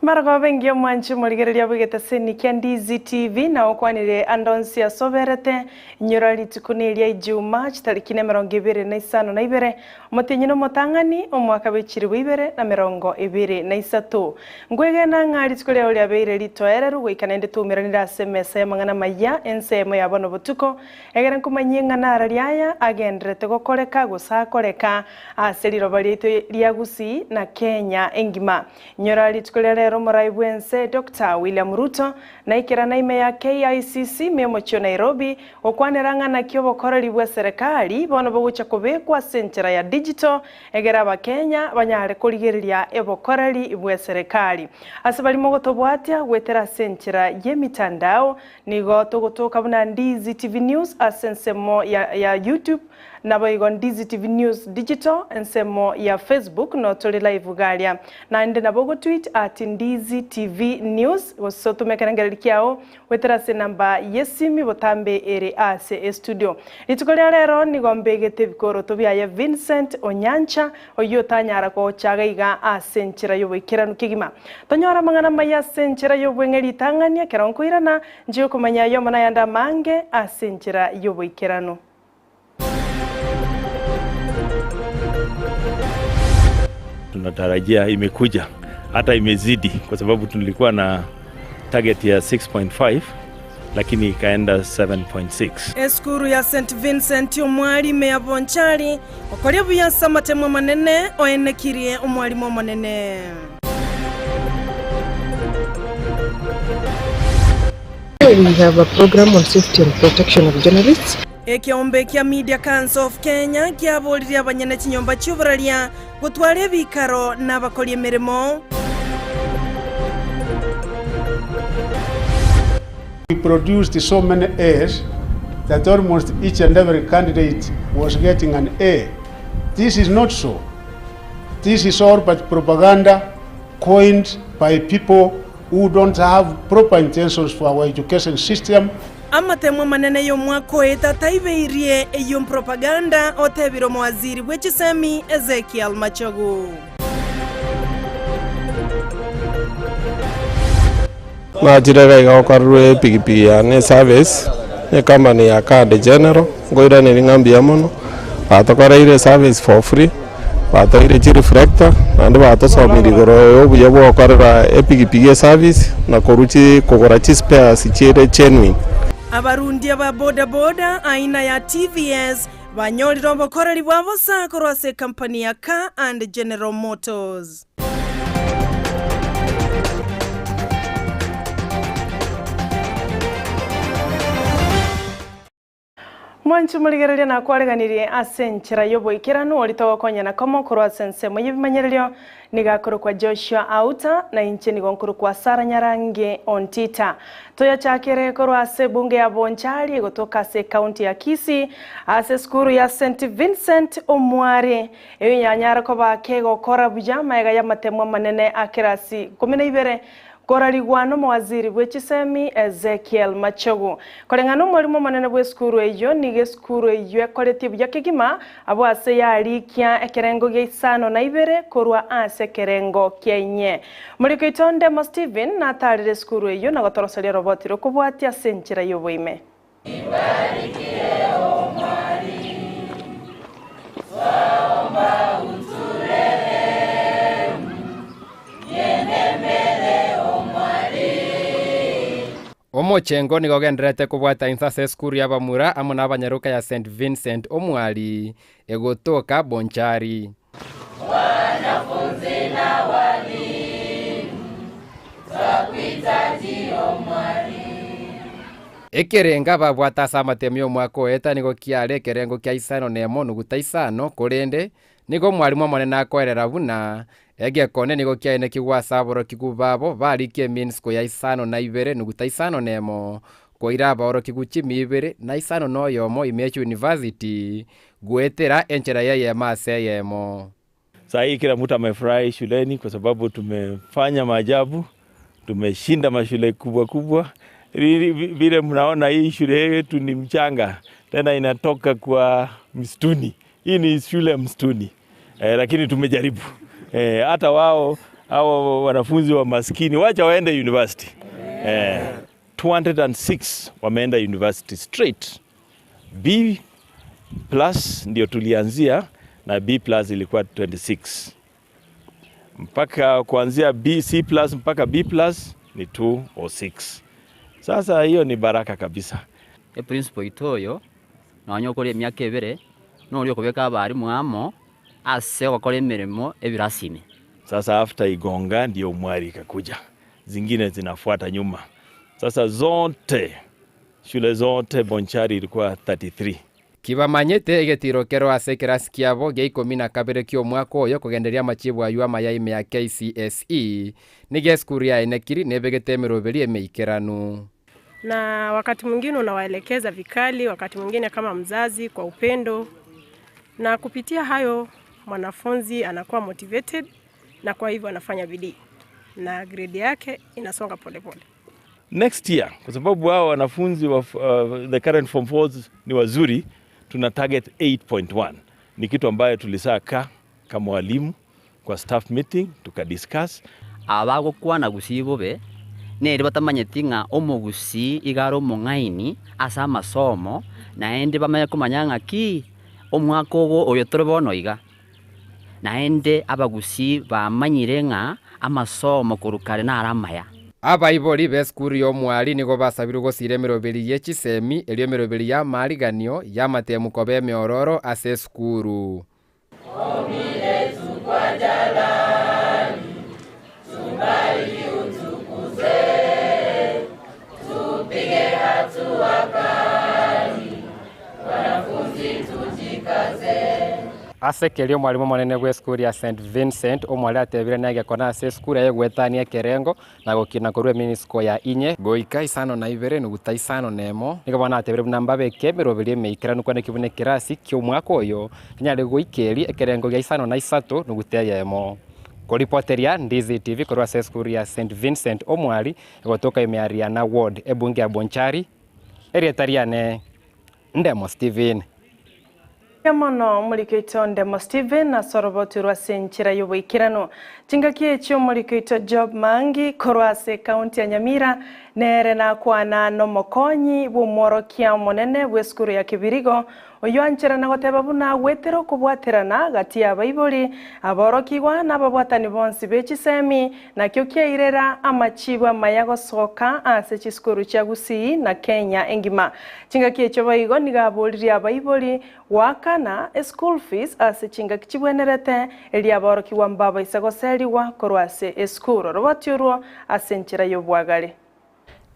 Marogoba engiya omwanchi omorigereria bw'egeteseni kia Ndizi TV na okwanire ande onsi ase oberete, inyora rituko neria Ijumaa chitariki nemerongo ebere na isano na ibere, omotienyi nomotang'ani, omwaka bw'echiribu ibere na merongo ebere na isato. Nkwegena ng'a rituko riao riabeire ritoereru goika naende twaumeranire ase emesa y'amang'ana amayia ensemo ya bono botuko, egere nkomanyie ng'a narari aya agendererete gokoreka gose akoreka ase riroba riaito ria Gusii na Kenya engima. Inyora rituko ria rero omorai bw'ense Doctor William Ruto naikerana ime ya KICC ime omochie o Nairobi gokwanera ng'a naki obokoreri bw'eserekari bono bogochia kobekwa ase enchera ya digital egere abakenya banyare korigereria ebokoreri bw'eserekari. Ase baria mogotobwatia goetera ase enchera y'emitandao nigo togotoka buna Ndizi TV News ase ensemo ya ya YouTube Naboigo Ndizi TV News Digital, ensemo ya Facebook no tore live garia. Naende nabo ogotweet at Ndizi TV News gose otome ekerengererio kiao goetera ase enamba yesimi botambe ere ase estudio. Rituko ria rero nigo mbegete ebikoroto biaye Vincent Onyancha oyio otanyara gocha iga iga ase enchera y'oboikeranu kegima. Tonyore amang'ana amaya ase enchera y'obweng'e ritang'ani ekero nkoirana nchie okomanya ayomo nayande amange ase enchera y'oboikeranu. Tunatarajia imekuja hata imezidi kwa sababu tulikuwa na target ya 6.5 lakini ikaenda 7.6. Esukuru ya St Vincent Omwali ime ya Bonchari, okoria buya ase amatemo amanene oenekirie omwalimu omonene. We have a program on safety and protection of journalists. Ekeombe kia Media Council of Kenya kiaboririe abanyene chinyomba chi'oboraria gotwara ebikaro na abakori emeremo. We produced so many A's that almost each and every candidate was getting an A. This is not so. This is all but propaganda coined by people who don't have proper intentions for our education system. Amatemo amanene y'omwaka oeta taibeirie eyio mpropaganda, otebire omowaziri bwe chisemi Ezekiel Machogu. Nachire iga iga gokorerwa epikipiki yane eservice, na ecompany ya Car and General, nkoiraneria ng'a mbuya mono, batokoreire eservice for free, Batoeire chireflector, naende batosomirie igoro y'obuya bwa gokorera epigipigi eservice na korwa chi kogora chispares chire genuine. Abarundia ba boda boda aina ya TVS banyorire obokoreri bwa bosa korwa ase ekampani ya Car and General Motors. Mwanche morigererie nakwareganirie ase enchera y'oboikeranu oria togokonyana komo korwa ase ensemo y'ebimanyererio, nigo akorokwa Joshua Auta, na inche nigo nkorokwa Sarah Nyarangi Ontita. Toyachakere korwa ase ebunge ya Bonchari egotoka ase ecounty ya Kisii, ase esukuru ya St Vincent Omwari, eyio yanyare koba kegokora buya magega y'amatemo amanene a kerasi ikomi na ibere Korarigwa nomowaziri bwe chisemi Ezekiel Machogu. Koreng'ana nomwalimu omonene bw'esukuru eyio, nigo esukuru eyio ekoretie buya kegima abwo ase yarikia ekerengo gia isano na ibere korwa ase ekerengo kia inye. Moriko oito Ndemo Stephen natarire esukuru eyio na gotoroseria oroboti rokobwatia ase enchera y'oboime. Omochengo nigo ogendererete kobwata inse ase esukuru y'abamura amo n'abanyaroka ya St Vincent Omwali egotoka Bonchari. Ekerengo ababwate ase amatemo y'omwaka oeta nigo kiare ekerengo kia isano nemo nuguta isano, korende nigo omwalimu omonene akoerera buna egekone nigo kiaenekigwe ase aborokigwa babo barikia eminsiko ya isano na ibere nuguta isano nemo, koira abaorokigwa chimia ibere na isano na oyomo ime ya chiuniversity Goetera enchera y'eyemo ase eyemo. Saa hii kila mtu amefurahi shuleni kwa sababu tumefanya maajabu, tumeshinda mashule kubwa kubwa. Vile mnaona hii shule yetu ni mchanga, tena inatoka kwa msituni. Hii ni shule ya msituni eh, lakini tumejaribu eh, hata wao Hao wanafunzi wa maskini wacha waende university. Eh, 206 wameenda university straight. B plus ndio tulianzia na B plus ilikuwa 26 mpaka kuanzia B, C plus mpaka B plus ni 206. Sasa hiyo ni baraka kabisa. Eprinciple oito oyo, nonya okore emiaka ebere, noria okobeka abarimu amo, ase ogokora emeremo ebirasi ime. Sasa after Igonga ndio Mwari ikakuja, zingine zinafuata nyuma. Sasa zote shule zote Bonchari ilikuwa 33. Kibamanyete egetiro kero ase ekerasi kiabo gia ikomi na kabere kia omwaka oyo kogenderia amachibu aywo amaya ime ya KCSE nigo esukuru yaenekiri nebegete emeroberi emeikeranu. Na wakati mwingine unawaelekeza vikali, wakati mwingine kama mzazi kwa upendo, na kupitia hayo mwanafunzi anakuwa motivated na kwa hivyo anafanya bidii na grade yake inasonga polepole. Next year kwa sababu hao wanafunzi wa the current form 4 ni wazuri, tuna target 8.1. Ni kitu ambayo tulisaa ka kama walimu kwa staff meeting tukadiscuss. Aba bagokwana gusii bobe, nere batamanyeti ng'a omogusii iga are omong'aini ase amasomo, naende bamanye komanya ng'aki omwaka ogo oyo tore bono iga. Naende abagusii bamanyire ng'a amasomo korwa kare nare amaya. Abaibori b'esukuru ya omwari nigo basabirwe gosira emeroberi ye chisemi erio emeroberi ya amariganio y'amatemu koba emeororo ase esukuru. Ase ekeria omwalimu omonene bw'esukuru ya St Vincent omwari atebire negekona ase esukuru aye goetania ekerengo na gokina korwa eminisiko ya inye goika isano na ibere nuguta isano na emo nigo bono atebire buna mbabeke emeroberi emeikeranu kwane buna ekerasi kia omwaka oyo kenyare goikeria ekerengo gia isano na isato nuguta eyemo. Koripoteria Ndizi TV korwa ase esukuru ya St Vincent omwari egotoka ime ya Riana Ward ebunge ya Bonchari erieta riane Ndemo Steven. Mono omoriko oito Ndemo Steven ase oroboti rwa ase enchera ya oboikeranu. Chingaki echi omoriko oito Job Mangi korwa ase ekaunti ya Nyamira nere nakwana na omokonyi bwa omworokia omonene bwa esukuru ya Kibirigo oywo ancherana goteba buna agwetera okobwaterana gati ya abaibori aborokigwa na ababwatani bonsi be chisemi nakio kiairera amachibu amaya gosoka ase chisukuru chia Gusii na Kenya engima. Chingaki echio boigo nigo aboririe abaibori goakana eschool fees ase chingaki chibwenerete eria aborokigwa mbabaisa goseriwa korwa ase esukuru oroboti orwo ase enchera ya obwagare.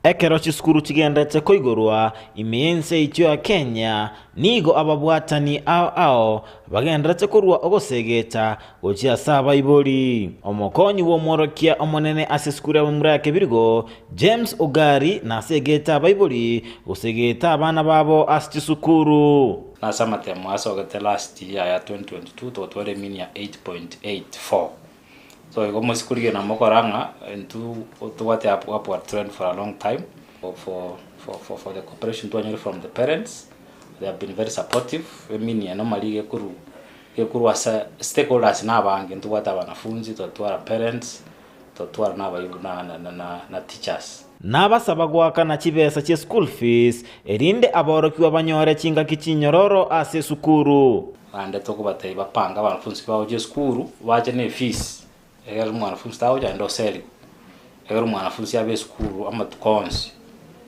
Ekero chisukuru chigenderete koigorwa ime y'ense yaito ya Kenya, nigo ababwatani ao ao bagenderete korwa ogosegeta gochia ase abaibori. Omokonyi bw'omworokia omonene ase esukuru y'abamura ya Kebirigo, James Ogari nasegete abaibori gosegeta abana babo ase chisukuru. Nase amatemo asogete last year ya 2022 totware mean ya 8.84 so igo mosikorigia na mokora ng'a intwe tobwate upward trend for a long time for, for, for, for the cooperation twanyore from the parents. They have been very supportive. Emini ya normally gekuru gekuru asa stakeholders na abange ntubwate abanafunzi twatwara parents twatwara na na, na, na, na, na teachers. Nabasaba goakana chibesa chia school fees erinde aborokiwa banyore chingaki chinyororo ase esukuru. Bande tokobatebia bapanga abanafunzi bagochia esukuru bache na efees ekero omwanafunzi tagocha naende oseriwe ekero omwanafunzi abe esukuru amatuko onsi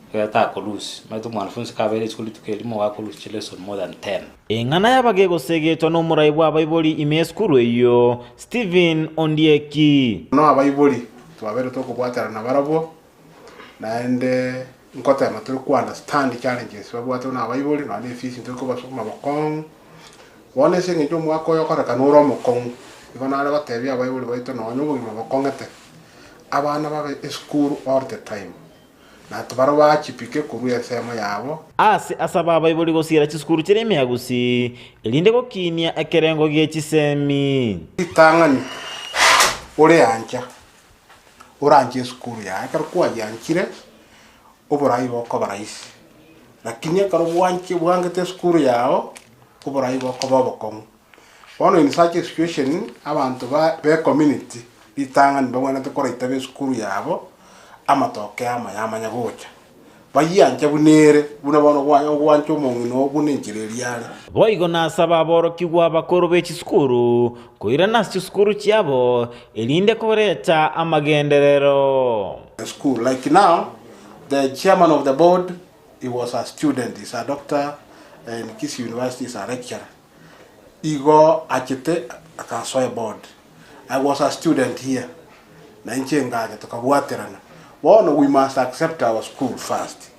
ekero takolose omanyete omwanafunzi kabere esukuru rituko erimo gakolose chilesson more than 10. Eng'ana yabage gosegetwa na omorai bwa abaibori ime esukuru eyio Stephen Ondieki. No abaibori twabere tokobwaterana barabwo naende nkotema turi ku understand challenges babwate buna abaibori nonya na efees nturi kobasukuma bokong'u bono ase eng'encho omwaka oyo okorekana ore omokong'u igo nare gotebia abaibori baito nonya obogima bokong'ete abana babe esukuru all the time na tibaro bachipike korwa ensemo yabo. Ase asaba abaibori gosiera chisukuru chiria ime ya Gusii, erinde gokinia ekerengo gie chisemi. Ritang'ani oreancha oranche esukuru yaye ekero kwayianchire oborai bokoba rahisi lakini ekero bwanche bwangete esukuru yao oborai bokoba obokong'u. Bono in such a situation abanto ba be community Ritang'ani mbabwenerete koraita b'esukuru yabo amatoke amaya amanye gocha. Bayianche buna ere, buna bono ogwancha omong'ina oo buna enchera eria are. Boigo nasaba aborokigwa abakoro be chisukuru koirana ase chisukuru chiabo, erinde koreta amagenderero. School like now the chairman of the board he was a student he's a doctor in Kisii University he's a lecturer igo achete akasoa eboard I was a student here na inche ngacha tokabwaterana bono we must accept our school first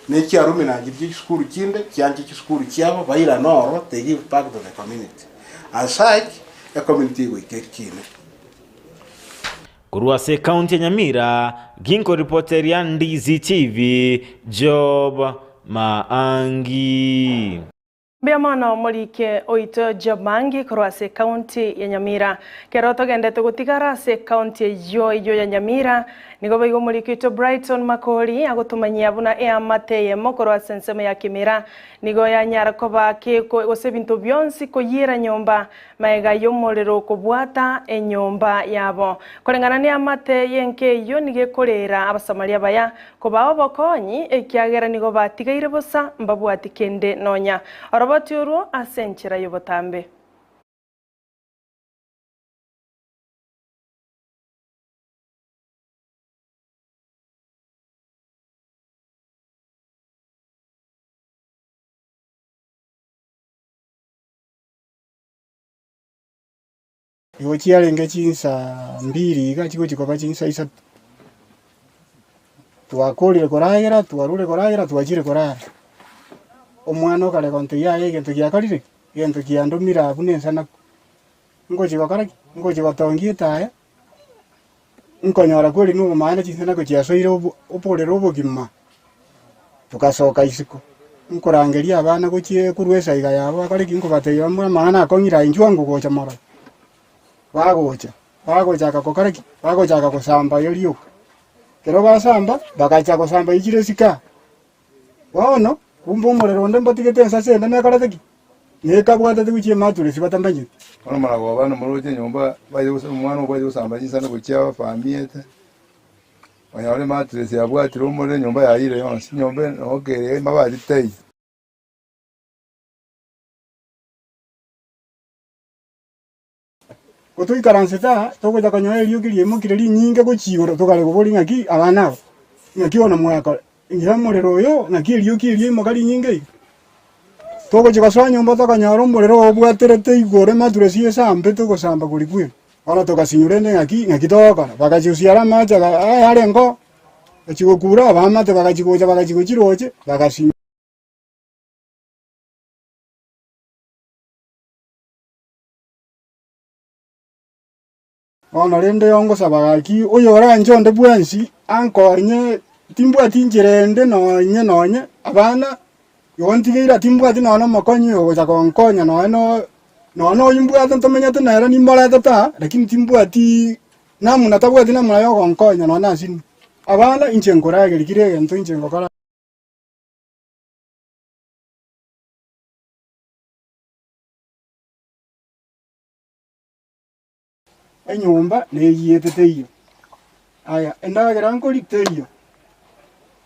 ne chiarumi nachiria chisukuru chinde chianche chisukuru chiabo bairane oro they give back to the community as such ecommunity egoika ekine. Korwa ase ekaunti ya Nyamira, ginkoripoteria Ndizi TV, Job Maangi. Mbuya mono morike oito Job Maangi korwa ase ekaunti ya Nyamira. Kero togendete gotigara ase ekaunti eyio eyio ya Nyamira, nigo boigo omorike oito Brighton Makori agotomanyia buna eamate eyemo korwa ase ensemo ya Kimira nigo yanyara koba keko gose ebinto bionsi koyiera nyomba Magega y'omorero kobwata enyomba yabo. Koreng'ana neamate y'enka eyio nigo ekoreera Abasamaria baya kobaa obokonyi, ekiagera nigo batigaire bosa, mbabwati kende nonya. Oroboti orwo ase enchera y'obotambe. Igo chiarenge chinsa mbiri iga chigochia koba chinsa isato, twakorire koragera twarure koragera twachire korara, omwana okare gontebia yaya egento giakorire ki? Egento kiandomire abwo na ensanaku, ngochia gokora ki? Ngochia gotongia etaya, nkonyora kweri na obomaene chinsanaku chiasoire obo oborere obogima, togasoka isiko, nkorangeria abana gochia korwa esaiga yabo bakore ki? Nkobatebia bamwe amang'ana akong'ira inchuo ango gocha morore, bagocha, bagochaka gokora ki? Bagochaka gosamba erio rioka. Ekero basamba, bagacha gosamba ichire esika. Bono, kumbe omorero onde mbatigete ensase ende nekorete ki? Nekabwatete gochia ematuresi batamanyeti. Bono maragoba namoroche enyomba baye gose omwana obo aye gosamba chinsana gochia abafamiete, onyore ematuresi yabwatire omorero enyomba yaiyire yonsi, enyomba eye noo kere mabati taiyo. Gotoikaransete aa, togocha konyora eriogi riaimokire rinyinge gochia igoro, tokare koboria ng'aki abana aba, ng'aki bono mwakora? Ingira omorero oyo, ng'aki eriogi eri riaimoka rinyinge iga? Togochia gosoa nyomba tokonyora omorero oo obwaterete igoro ematuresi esambete ogosamba koria kwene. Bono togasinywa rende ng'aki ng'aki togokora? Bagachiusiara amache aga aya arenge oo, bachia gokura abaamate bagachia gocha bagachia gochiroche, bagasinywa. Bono rende ongosaba gaki, oyoranche onde bwensi ankonye, timbwati inchera ende nonye nonye, abana, igo ntigeire timbwati nonye na omokonyi ogocha gonkonya nonye no nonye na oyio mbwate ntomenyete nere nimboretete aa, lakini timbwati namuna tabwati namuna ya ogonkonya nonye na ase inwe. Abana inche nkorageria kera egento inche ngokora. Enyomba neyiete teiyo, aya endagera nkori teiyo,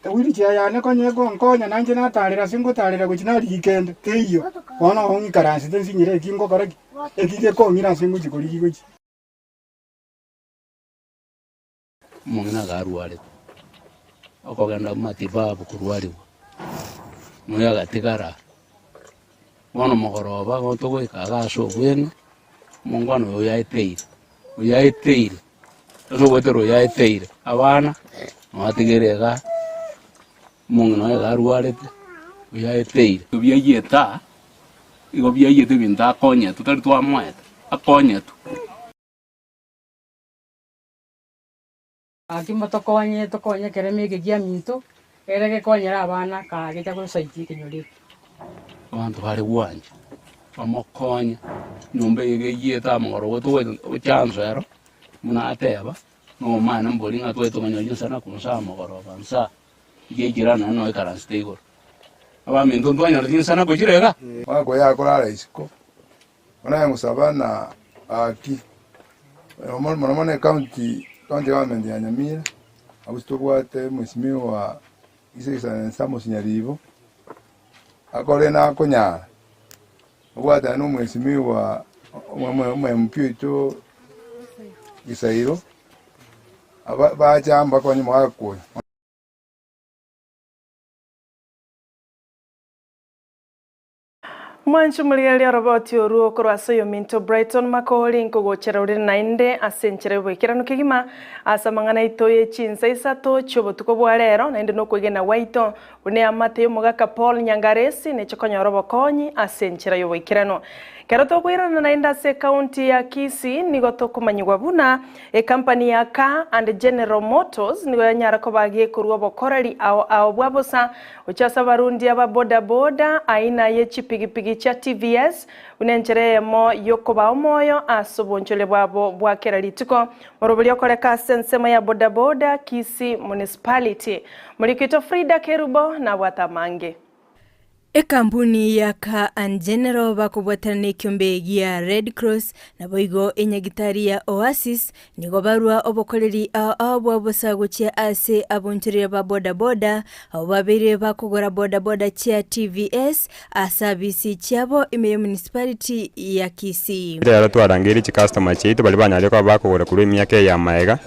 ewheelchair yane konya egonkonya nainche natarera ase ngotarera gochia narigia kende teiyo, bono nabo ng'ikaransete nsinyire eki ngokora ki? Eki gekong'ira ase ngochia korigia gochia. Omong'ina iga arwarete, okogenda matibabu korwariwa, noyo agatigara, bono mogoroba igo togoika iga ase obweng'e, omongwana oyo oyaeteire, oyaeteire, ase ogoetera oyaeteire, abana noatigere igaa, omong'ina oye iga arwarete, oyaeteire. Biayiete aa, igo biayiete ebinto akonyetwe, tari twamoete, akonyetwe. Gaki motokonye, tokonye ekeremo eke kiaminto, ere gekonyere abana kagecha gosaitia ekenyoro eke. Abanto bare gwancha, bamokonye, nyomba eye egeyiete amagoro gotogoeta ochanso ero, buna ateba, nomanye mbori ng'a twete konyora chinsana ko nsa mogoroba nsa, ekiagera naende noikaransete igoro. Abaminto ntwanyora chinsana kochire iga. Omwaka oyo akorara isiko, bono aye ngosaba na gaki. Mono mono ecounty, county government ya Nyamira, abwo tobwate mheshimiwa His Excellency Amos Nyaribo, akore nakonyara, obwatane na omweshimiwa omo MP oito Gisairo, aba bache amo bakonye omogaka oyo. Mwanche omorigereria oroboti orwo korwa ase oyominto Brighton Makori nkogochera ore naende ase enchera y'oboikeranu kegima ase amang'ana aito ye chinsa isato chi'obotuko bwa rero naende nokwegena gwaito buna eamate y'omogaka Paul Nyangaresi neche konyora obokonyi ase enchera y'oboikeranu. Kero tokoirana naende ase ecounty ya Kisii nigo tokomanyigwa buna Ekampani ya Car and General Motors nigo yanyara koba gekorua obokoreri ao ao bwa bosa gochia ase abarundi aba boda boda aina ye chipigipigi chia TVS buna enchera eyemo yokobaa omoyo ase obonchoria bwabo bwa kera rituko. Morobori okoreka ase ensemo ya boda boda Kisii Municipality. Morikito Frida Kerubo nabwate amange. Ekampuni ya Car and General bakobwatana nekiombe gia Red Cross naboigo enyagitari ya Oasis nigo barua obokoreri ao ao bwa bosa gochia ase abonchoreria ba boda boda abwo babeire bakogora boda boda chia TVS ase abisi chiabo ime ye municipality ya Kisii. Rero twarangeirie chicustomer chiaito baria banyarire koba bakogora korwa emiaka eye ya magega,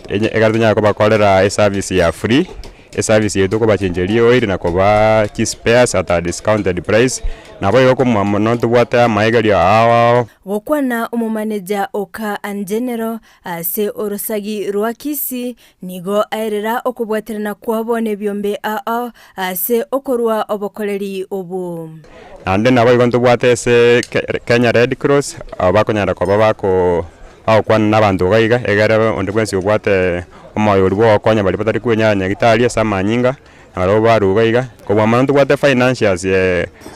ekero tonyare kobakorera eservice ya free. Eservice eye tokobachencheria oil na kobaa chispares at a discounted price, naboigo komwa mono ntobwate amaegerio ao ao. Gokwana omomaneja o Car and General ase orosagi rwa Kisii nigo aerera okobwaterana kwabo nebiombe ao ao ase okorua obokoreri obo. Naende naboigo ntobwate ase Kenya Red Cross, abo bakonyara koba bako bagokwana na abanto iga iga, egere onde bwensi obwate omoyo oria bwogokonya baria batari kwenyara nyagitari ase amanyinga, na barabwo barue iga iga. Kobua mono ntobwate financiers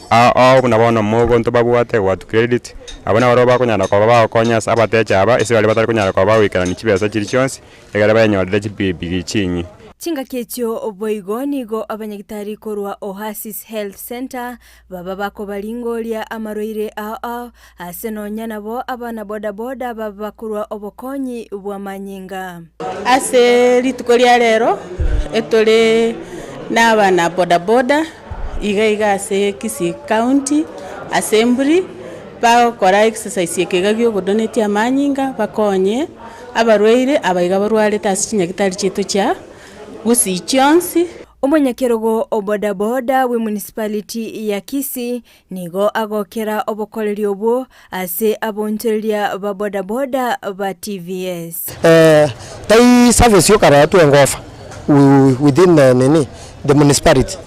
ao ao buna bono mogo ntobabwate watu credit, abwo nabarabwo bakonyara koba bagokonya ase abatecha aba ase baria batari konyara koba bagoikerania chibesa chiria chionsi, egere benyorere chipigipigi chinyia. Chingaki echio boigo nigo abanyagitari korwa Oasis Health Centre baba bakobaringoria amarwaire ao ao ase nonya nabo abana boda boda baba bakorwa obokonyi bw'amanyinga. Ase rituko ria rero etore nabana boda boda iga iga ase Kisii County Assembly bagokora exercise eke iga gia ogodonate amanyinga bakonye abarwaire aba iga barwarete ase chinyagitari chiaito chia Gusii chionsi. Omonyakerogo o boda boda bw'emunicipality ya Kisii nigo agokera obokoreri obwo ase abonchoreria ba boda boda ba TVS. Tai service yoka twengofa within nini the municipality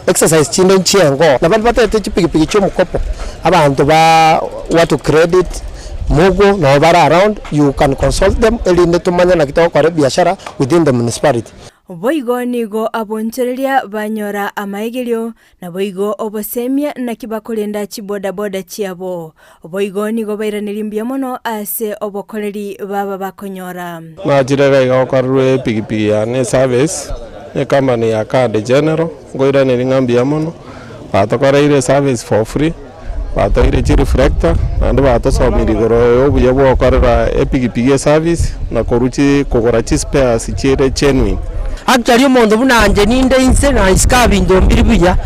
exercise chinde nchiengo na baria batete chipigipigi chia omokopo abanto ba watu credit mogo nabo bare around you can consult them erinde tomanye naki togokora ebiashara within the municipality. Boigo nigo abonchoreria banyora amaegerio, naboigo obosemia naki bakorenda chibodaboda chiabo. Boigo nigo bairaneria mbuya mono ase obokoreri baba bakonyora. Nachire iga iga gokorerwa epigipigi yane eservice ne ecompany ya Car de General, nkoiraneria ng'a mbuya mono, batokoreire eservice for free, batoeire chireflector, naende batosomirie igoro ya obuya bwa gokorera epigipigi eservice na korwa chi kogora chispares chire genuine. Actually omonto buna inche ninde inse na isiko abinto mbiri buya,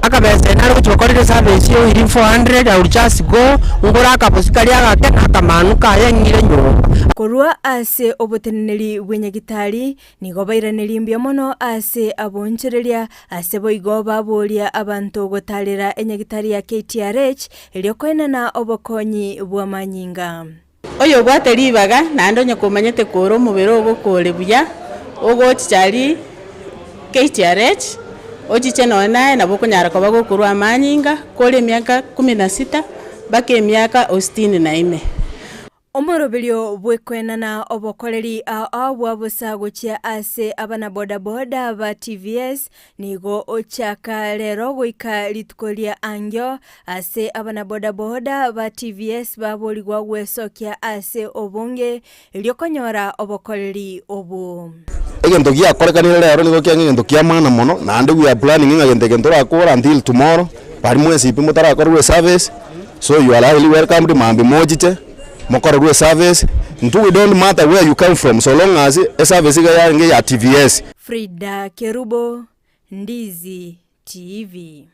akabesa nare gochia gokorera eservice ya oiri 400 I will just go, ngore akabosi karia agake na akamanu kaye ng'ire nyomba. Korwa ase oboteneneri bw'enyagitari nigo bairanerie mbuya mono ase aboonchoreria, ase boigo baboria abanto gotaarera enyagitari ya KTRH erio koenana obokonyi bw'amanyinga. Oyobwate ribaga, naende onye komanyete kore omobere ogo kore buya, ogochicha aria KTRH, ochiche nonya naye nabo okonyara koba gokorwa amanyinga kore emiaka kumi na sita mpaka emiaka o sitini na ime. Omoroberio bw'ekoenana obokoreri ao ao bwa bosa gochia ase abanabodaboda ba TVS nigo ochaka rero goika rituko ria angio ase abanabodaboda ba TVS baborigwa gwesokia ase obonge erio konyora obokoreri obo. Egento giakorekanire rero nigo kiang'a egento kia maana mono, naende we are planning ng'a gento eke ntorakora until tomorrow, baria mwensi pi motarakorerwa eservice, so you are highly welcomed mambia mochiche, mokorerwe eservice. Intwe we don't matter where you come from so long as eservice iga yarenge ya TVS. Frida Kerubo, Ndizi TV.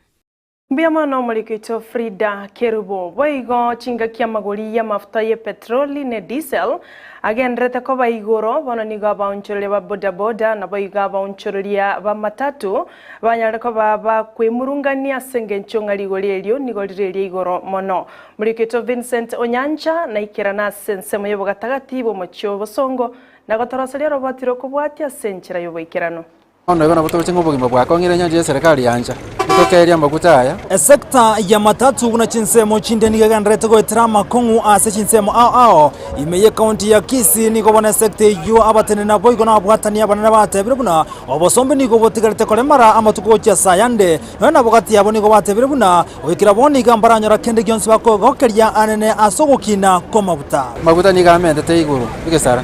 Mbuya mono omoriki oito Frida Kerubo. Boigo chingaki amagori y'amafuta y'epetroli ne diesel agenderete koba igoro, bono nigo abaonchoreria ba bodaboda naboigo abaonchoreria ba matatu banyare koba bakwemurungania ase engencho ng'a rigori erio nigo rire eria igoro mono. Omoriki oito Vincent Onyancha naikerana ase ensemo y'obogatagati bw'omochie o Bosongo na gotoroseria oroboti rokobwatia ase enchera y'oboikeranu. Bono igo nabo toroche ng'a obogima bwakong'ire enyancha y'eserekari yancha, ntokeerie amaguta aya. Esekta ya matatu buna chinsemo chinde nigo egendererete goetera amakong'u ase chinsemo ao ao ime y'ekaunti ya Kisii. Nigo bono esekta eyio abateneneri naboigo nababwatani abanene batebire buna obosombe nigo botigarete koremara amatuko gochia ase ayande. Nonya nabo gati yabo nigo batebire buna goikera bono iga mbaranyora kende gionsi bakoegokeria anene ase ogokina kw'amaguta. Amaguta nigo amentete igoro egesara.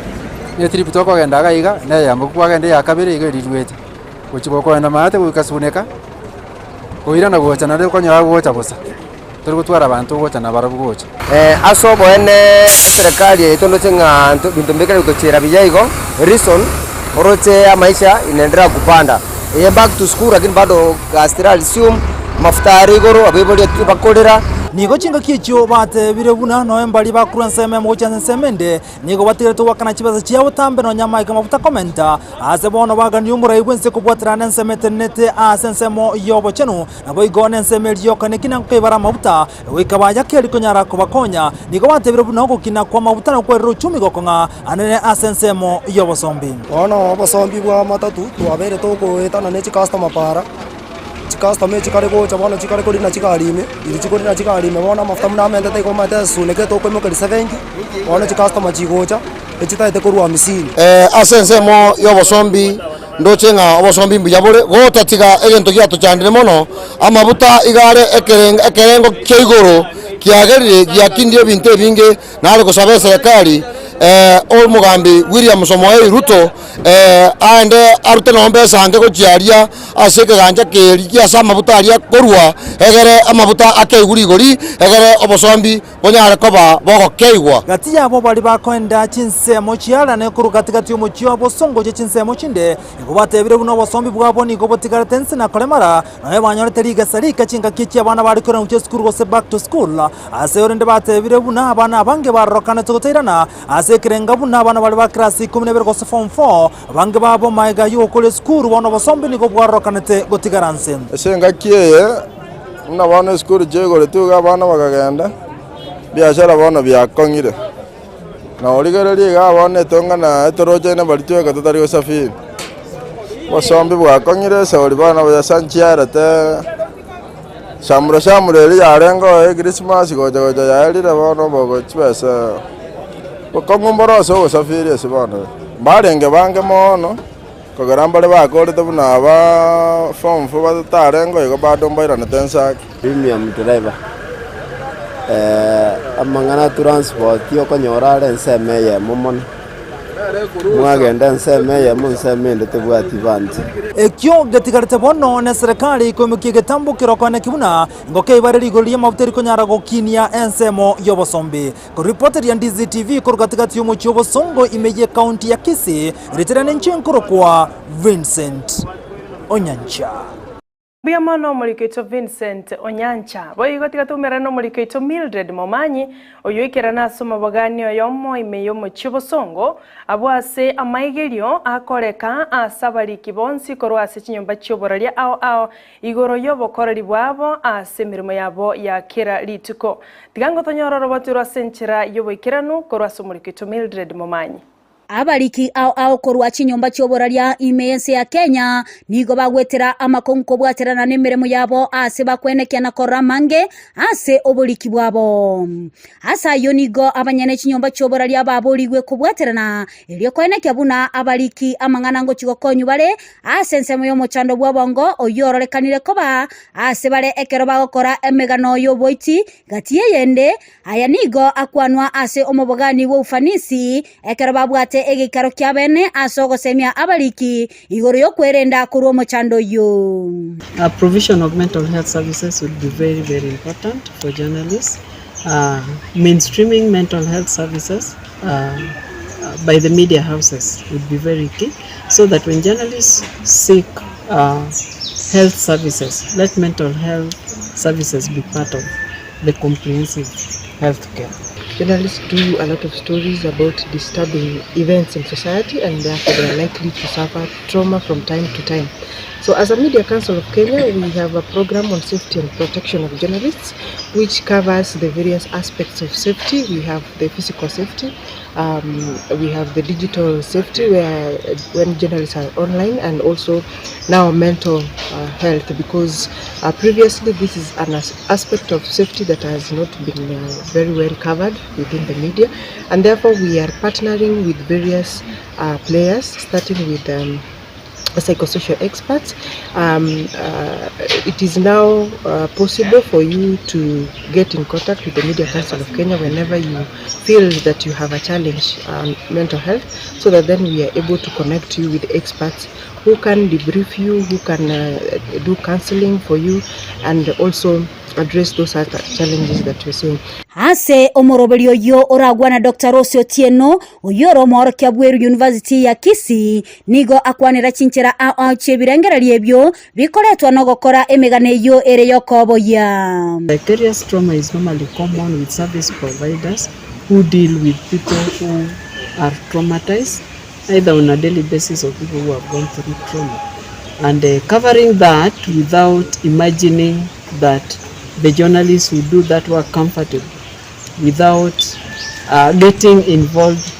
Ne trip tokogenda iga iga, na eyamboku kwagenda eya kabere iga eriruete, gochia gokoenda maate goika suneka, koirana gocha naende okonyora gocha bosa, tori gotwara abanto ogocha nabarabwo gocha. Ase oboene eserekari yaito ndoche ng'a nto binto mbikare gotochiera buya igo, reason, oroche amaisha inaendelea kupanda, eye back to school lakini bado gasi tera resume, amafuta are igoro, abaibori bakorera. Nigo chingaki echio batebire buna noe mbaria bakorwa ensemo emo gochia ase ensemo ende, Nigo batigarete goakana chibesa chia botambe nonya amaika amaguta komenta. Aase bono baganie omorai bw'ense kobwaterana nensemo etenenete ase ensemo y'obochenu, naboigo nensemo eria yoka nekina nkoibara amaguta, goika bayake konyara kobakonya. Nigo batebire buna ogokina kw'amaguta nokwerera uchumi gokong'a anene ase ensemo y'obosombi. Bono obosombi bwa matatu twabeire togoetana ne chicustomer para. Chicustomer echi chikare gocha bono chikare korina chigari ime, riria chikorina chigari ime bono amafuta buna amentete igo omanyete esuneke tokoimokeria 70, bono chicustomer chigocha, echitaete korwa hamsini. Ase ensemo y'obosombi ndoche ng'a obosombi mbuya bore, gotatiga egento giatochandire mono, amabuta iga are ekerengo kia igoro kiagerire giakindire ebinto ebinge. Nare gosaba eserekari omogambi William Samoei Ruto aende arute nomba esange gochia aria ase ekegancha keria kiase amabuta aria korwa, egere amabuta akeigwe rigori, egere obosombi bonyare koba bogokeigwa. Gati yabo baria bakoenda chinsemo chiarane korwa gati-gati y'omochie o bosongo gochia chinsemo chinde, nigo batebire buna obosombi bwabo nigo botigarete inse na koremara, Nonya banyorete rigesa rike chingaki echi abana bare koirana gochia esukuru gose back to school, ase orende batebire buna abana abange barorokanete gotairana ase ekerenga buna abana baria ba class ikomi na ibere gose form four, abange babo maega y'ogokora esukuru bono obosombi nigo bwarorokanete gotigara nse. Ase engaki eye, buna bono esukuru chiaigoretwe iga abana bakagenda, ebiashara bono biakong'ire. Na origereria iga bono etong'ana etorochaine baria tweka totari gosafiri. Obosombi bwakong'ire esauri bono buya nchiarete shamura shamura eria yarenge oo ekrisimasi gocha gocha yaerire bono obogo chibesa bokong'u mboro ase ogosafiri ase bono. Mbarenge bange mono, kogera mbare bakorete buna aba form four batarenge igo bado mbairanete nse ake. Premium driver, amang'ana a transport okonyora are ensemo eyemo mono, mwagenda ensemo eyemo ensemo ende tebwati banto. Ekio getigarete bono neserekari koimokia egetambo kerokwaneki buna engoko eibare rigori ri'amaguta erikonyara gokinia ensemo y'obosombi. Koripoteria Ndizi TV korwa gatigati y'omochie o'Bosongo ime y'ecounty ya Kisii, ritere ninche nkorokwa Vincent Onyancha. Mbuya mono omoriki oito Vincent Onyancha. Boigo tiga toumerane nomoriki oito Mildred Momanyi, oyio oikerana ase omobogani oyomo ime y'omochie Bosongo, abwo ase amaigerio akoreka ase abariki bonsi korwa ase chinyomba chi'oboraria ao ao igoro y'obokoreri bwabo ase emeremo yabo ya kera rituko. Tiga ngotonyore oroboti orwo ase enchera y'oboikeranu korwa ase omoriki oito Mildred Momanyi. Abariki ao ao korwa chinyomba chi'oboraria ime y'ense ya Kenya nigo bagwetera amakong'u kobwaterana nemeremo yabo aase bakwenekia na korora amange ase oboriki bwabo. Ase ayio nigo abanyene chinyomba chi'oboraria baborigwe kobwaterana erio koenekia buna abariki amang'ana ngochia gokonywa bare ase ensemo y'omochando bw'obongo oyio ororekanire koba ase bare ekero bagokora emegano y'oboiti gati y'eyende Aya nigo akwanwa ase omobogani bw'obufanisi ekero babwate egeikaro kia bene ase ogosemia abariki igoro y'okwerenda korwa omochando oyio. A provision of mental health services would be very very important for journalists. Uh, mainstreaming mental health services uh, by the media houses would be very key so that when journalists seek uh, health services, let mental health services be part of the comprehensive health care. Journalists do a lot of stories about disturbing events in society and therefore they are likely to suffer trauma from time to time. So as a Media Council of Kenya, we have a program on safety and protection of journalists, which covers the various aspects of safety. We have the physical safety, um, we have the digital safety, where when journalists are online, and also now mental health, because previously this is an aspect of safety that has not been very well covered within the media, and therefore we are partnering with various players, starting with psychosocial experts. It is now possible for you to get in contact with the Media Council of Kenya whenever you feel that you have a challenge on mental health, so that then we are able to connect you with experts who can debrief you, who can do counseling for you, and also address those other challenges that you're seeing. Ase omoroberi oyio oragwana Dr. Rose Otieno, oyio ore omoorokia bw'Eru University ya Kisii, nigo akwanera chinchera ao ao chi'ebirengererio ebio bikoretwa nogokora emegano eyio ere y'okoboyia. Vicarious trauma is normally common with service providers who deal with people who are traumatized either on a daily basis or people who have gone through trauma. And covering that without imagining that the journalists who do that work comfortably, without getting involved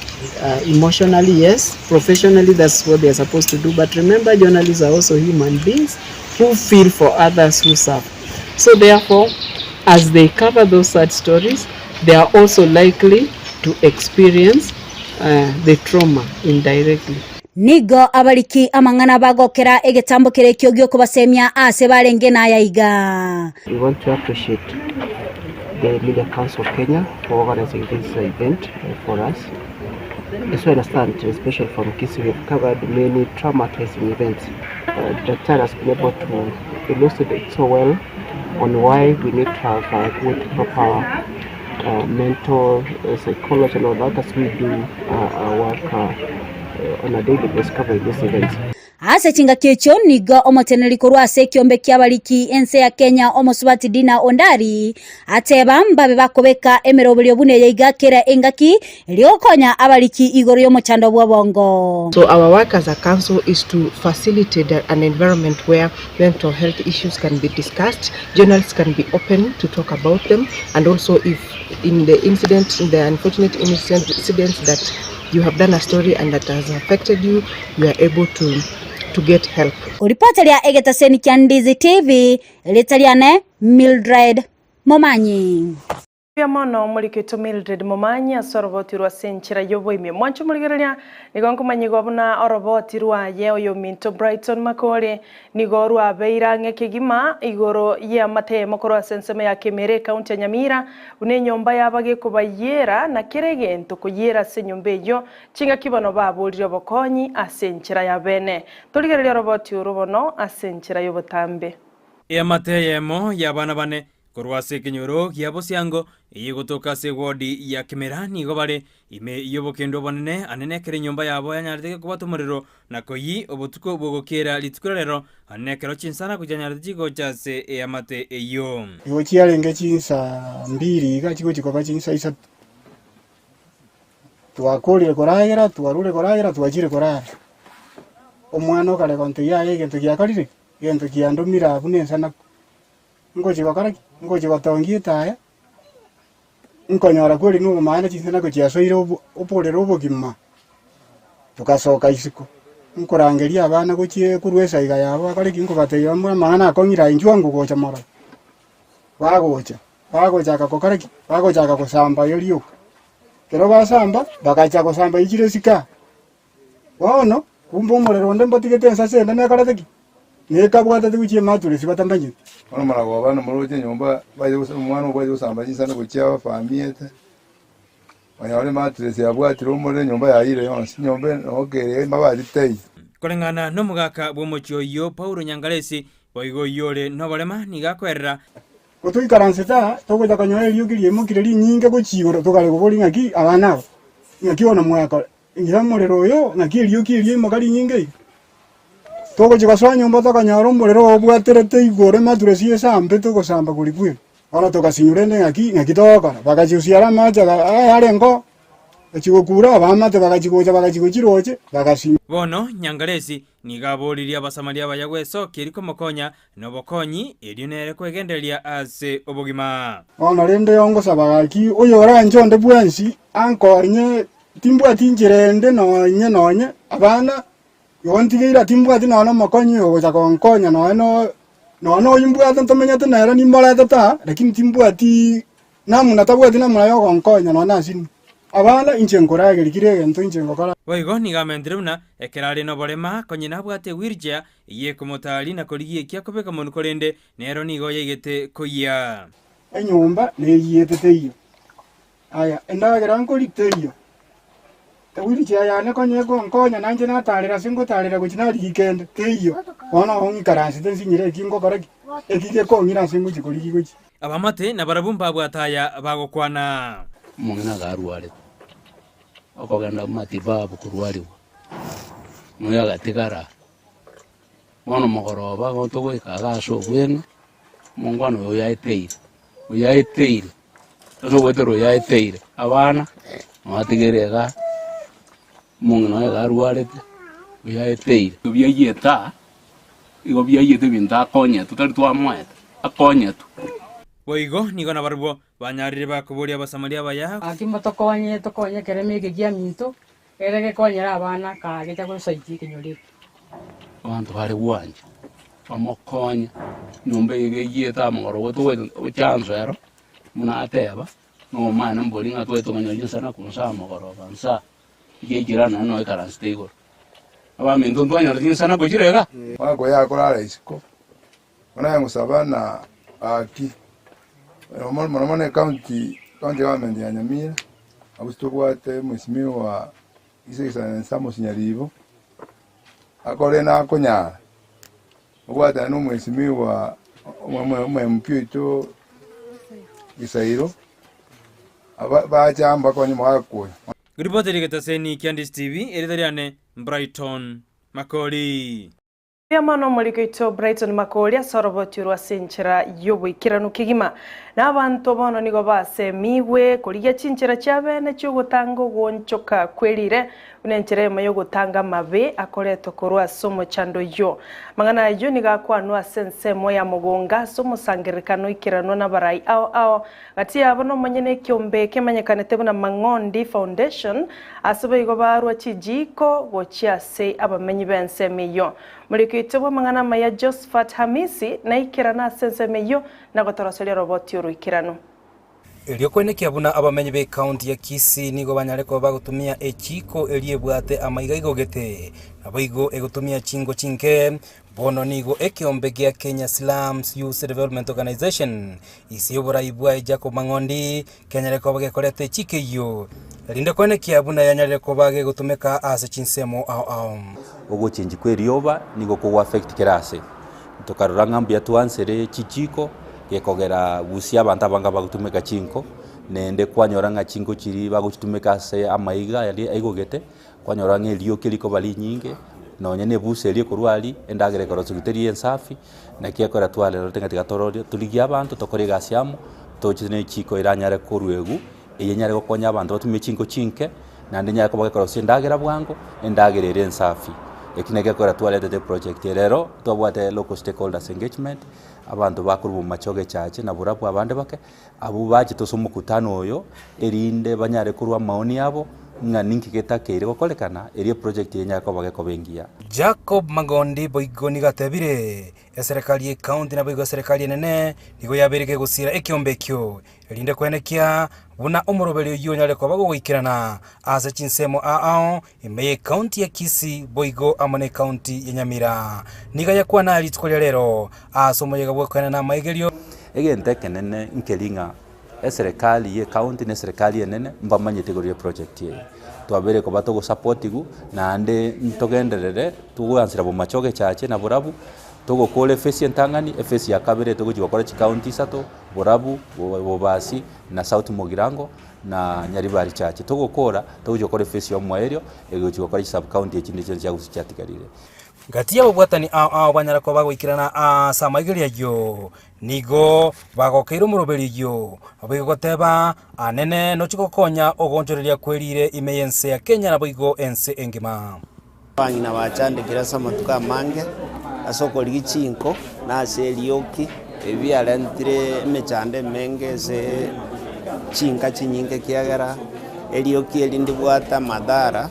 emotionally, yes, professionally that's what they are supposed to do. But remember, journalists are also human beings who feel for others who suffer. So therefore, as they cover those sad stories, they are also likely to experience the trauma indirectly. Nigo abariki amang'ana bagokera egetambo kere ekio giokobasemia ase barenge naya iga. We want to appreciate the Media Council of Kenya for organizing this event for us. As we understand, especially from Kisii, we have covered many traumatizing events. Doctor has been able to elucidate so well on why we need to have a good, proper mental psychology and all that as we do our work on a daily basis covering these events. Ase chingaki echio nigo omoteneri korwa ase ekiombe kiabariki ense ya Kenya omosubati Dina Ondari ateba mbabe bakobeka emeroberio bune yaiga kera engaki eriokonya abariki igoro y'omochando bw'obongo. So our work as a council is to facilitate an environment where mental health issues can be discussed, journalists can be open to talk about them, and also if in the incident, in the unfortunate incidents that you have done a story and that has affected you, you are able to get help. Kuripoteria egetaseni kia Ndizi TV, Litaliane Mildred Momanyi. Bia mono muriketo Mildred Momanyi ase oroboti rwa senchera y'oboime. Mwancho murigereria nigo nkomanyigwa buna oroboti rwaye oyo Minto Brighton Makore nigo rwabeira ng'eke gima igoro y'amatemo korwa ase ensemo ya Kemere county ya Nyamira buna enyomba yabagekubayera na kere egento koyera ase enyomba eyio chingaki bono baborire obokonyi ase enchera ya bene. Torigereria oroboti oro bono ase enchera y'obotambe. Eamate yemo y'abana bane korwa ase ekenyoro gia Bosiango eye gotoka ase wodi ya Kemera nigo bare ime y'obokendo obonene anene ekero enyomba yabo yanyarete kobwata omorero na koyi obotuko bogokera rituko rero anene ekero chinsana gochianyarete chigocha ase eamate eyio. Igo chiarenge chinsa mbiri iga chigochikoba chinsa isato. Twakorire koragera, twarure koragera, twachire korara. Omwana okare gonto yaye egento giakorire, egento kiandomire abwo na ensana. Ngochi gokora ki? Ngochi gotongia etaya, nkonyora kweri nigo maana chinsana gochiasoire oborere obogima. Tukasoka isiko. Nkorangeria abana gochie korwa esaiga yabo bakore ki nkobatebia amang'ana akong'ira inchuo ngogocha mororo. Bagocha, bagochaka gokora ki? Bagochaka gosamba erioka. Kero basamba, bagacha gosamba ichire sika. Bono, kumbe omorero onde mbotigete ensase ende nekorete ki? Nekabwatete gochia ematuresi batamanyete. Bono maragoba bana moroche enyomba, baye omwana obaye gosamba chinsana gochia bafamiete. Banyore ematuresi yabwatire omorero enyomba yaiyire yonsi, enyomba nokere mabati teiyo. Koreng'ana n'omogaka bw'omochi oyio Paulo Nyangaresi boigo oyio noborema nigo akoerera. Gotoikaransete aa, togocha konyora erioki riaimokire rinyinge gochia igoro tokare kobori ng'aki abana aba. Ng'aki bono mwakora. Ingira omorero oyo, naki erioki erio imoka rinyinge iga. Togochia gosoa nyomba tokanyora omorero obwaterete igoro ematuresi esambete ogosamba koria kwene. Bono togasinywa rende ng'aki ng'aki togokora, bagachiusiara amache aga aya arenge oo, bachia gokura abaamate bagachia gocha bagachia gochiroche, bagasinywa. Bono Nyangaresi nigo aboririe Abasamaria abaya gwesokia erio komokonya nobokonyi, erio nere kwegendereria ase obogima. Bono rende ongosaba gaki, oyoranche onde bwensi ankonye, timbwati inchera ende nonye nonye, abana igo ntigeire timbwati nonya nomokonyi oyo ogocha gonkonya nonya no nonya na oyio mbwate ntomenyete nere nimboretete aa, lakini timbwati namuna tabwati namuna ya ogonkonya nonya ase inwe. Abana inche nkorageria kera egento inche ngokora. Boigo nigo amentire buna ekero are noborema konya nabwate ewheelchair eyio ekomotari na korigia ekia kobeka monwe korende nero nigo yaigete koyia. Enyomba neyiete teiyo. Aya, endagera nkoria teiyo. Ewheelchair yane konya egonkonya nainche natarera ase ngotarera gochia narigia kende, teiyo. Bono nabo ng'ikaransete nsinyire eki ngokora ki? Eki gekong'ira ase ngochia korigia gochia. Abamate nabarabwo mbabwate aya bagokwana. Omong'ina iga arwarete, okogenda matibabu korwarigwa, noyo agatigara. Bono mogoroba igo togoika iga ase obweng'e, omongwana oyo oyaeteire, oyaeteire, ase ogoetera oyaeteire, abana noatigere iga, omong'ina oye iga arwarete, oyaeteire. Biayiete aa, igo biayiete ebinto akonyetwe, tari twamoete, akonyetwe. Boigo nigo nabarabwo banyarire bakoboria Abasamaria abaya. Gaki motokonye, tokonye ekeremo eke kiaminto, ere gekonyere abana kagecha gosaitia ekenyoro eke. Abanto bare gwancha bamokonye, nyomba eye iga eyiete amagoro gochanso ero, buna ateba, nomanye mbori ng'a twete konyora chinsana korwa nsa mogoroba nsa, ekiagera naende noikaransete igoro. Abaminto ntwanyora chinsana kochire iga? Bakoya korara isiko, buna aye ngosaba na gaki, mono mono ecounty, county government ya Nyamira, abwo tobwate mheshimiwa His Excellency Amos Nyaribo, akore nakonyara, obwatane na omheshimiwa omo MP oito Gisairo, aba bache amo bakonye omogaka oyo. Ripoti rigetaseni kia Ndisi TV, erieta riane Brighton Makori. Mbuya mono omoriki oito Brighton Makori ase oroboti orwo ase enchera y'oboikeranu kegima. Na abanto bono nigo basemigwe korigia chinchera chiabene chi'ogotanga ogoonchoka kwerire, buna enchera eyemo y'ogotanga amabe akoretwa korwa ase omochando oyio. Amang'ana ayio nigo akwanwa ase ensemo ya mogonga ase omosangererekano oikeranwa nabarai ao ao, gati yabo nomonyene ekiombe kemanyekanete buna Mang'ondi Foundation, Ase boigo barua chijiiko gochia ase abamenyi b'ensemo eyio. Moriki oito bw'amang'ana amaya Josphat Hamisi naikerane ase ensemo eyio na gotoroseria oroboti oroikeranu. Erio koenekia buna abamenyi b'ecounty ya Kisii nigo banyare koba bagotumia echiiko eria ebwate amaiga igogete, naboigo egotumia chingo chinke. Bono nigo ekeombe gia Kenya Slums Youth Development Organization ise y'oborai bwaye Jacob Mang'ondi kenyare koba gekoreta echiiko eyio, erinde koenekia buna yanyarire koba gegotumeka ase chinsemo ao ao. Ogochengi kw'erioba nigo kogoaffect kera ase, tokarora ng'a mbuya twansere chichiko gekogera gusii abanto abange abagotumeka chinko, naende kwanyora ng'a chinko chiria bagochitumeka ase amaiga aria aigogete, kwanyora ng'a erioki rikoba rinyinge, nonye na ebusa eria ekorwa aria, endagera ekorosiwa teri ensafi, naki ekero twarorete ng'a tiga torore torigie abanto tokore egasi amo, toche na echiko eranyare korwa egu, eye enyare gokonya abanto batumie chinko chinke, naende enyare koba gekorosia endagera bwango, endagera ere ensafi. Eki nakio gekogera twaretete eproject eye. Rero, twabwate local stakeholders engagement, abanto bakorwa bomachoge echache na borabwo abande bake, abwo bachete ase omokutano oyo, erinde banyare korwa amaoni abo, ng'a ninki getakeire gokorekana, erio eproject eye enyare koba gekoba engiya. Jacob Magondi boigo nigo atebire, Eserekari y'ecounty naboigo eserekari enene nigo yabeire kegosiira ekeombe ekio, erinde koenekia buna omoroberi oyio onyare koba gogoikerana ase chinsemo ao ime y'ecounty ya Kisii boigo amo n'ecounty ya Nyamira. Nigo ayakwana aya rituko ria rero ase omoyega bw'okoenana amaigerio. Egento ekenene nkeri ng'a eserekari ye county na eserekari enene mbamanyete igoro ye project eye. Twabeire koba togosapotigwa naende ntogenderere togoansera bomachoge echache na borabu, togokora ephase entang'ani, ephase ya kabere togochi gokora chicounty isato, borabu, bobasi na south mugirango. na Nyaribari Chache. Togokora, togochia gokora ephase ya omoerio, egochia gokora chisub county echi nachirochio chia Gusii chiatigarire. Gati y'ababwatani ao ao banyare koba bagoikerana ase amaigerio ayio, nigo bagokeire omoroberi oyio, naboigo goteba, Anene nochie gokonya ogoonchoreria kwerire ime y'ense ya Kenya naboigo ense engima. Abang'ina bachandekire ase amatuko amange ase okorigia chinko na ase erioki, ebi biarentire emechando emenge ase chinka chinyinge ekiagera erioki eri ndibwate amadhara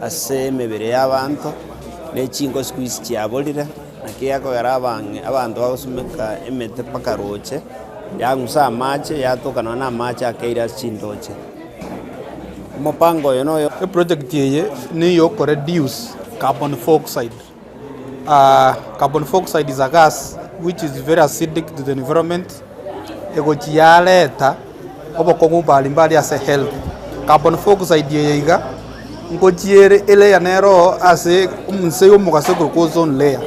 ase emebere ya abanto, ne chinko siku hizi chiaborire, naki gekogera abang'e abanto bagosumeka emete mpaka roche, yang'usa amache yatoka nonya na amache akeire ase chindoche. Omopango oyo noyo. Eproject eye niyo okoreduce carbon foxide. Carbon foxide is a gas which is very acidic to the environment, egochi yareta obokong'u mbari mbari ase health. Carbon foxide eye iga, ngochi ere elayer nere oo ase inse ya omogaso ekorokwa ozone layer.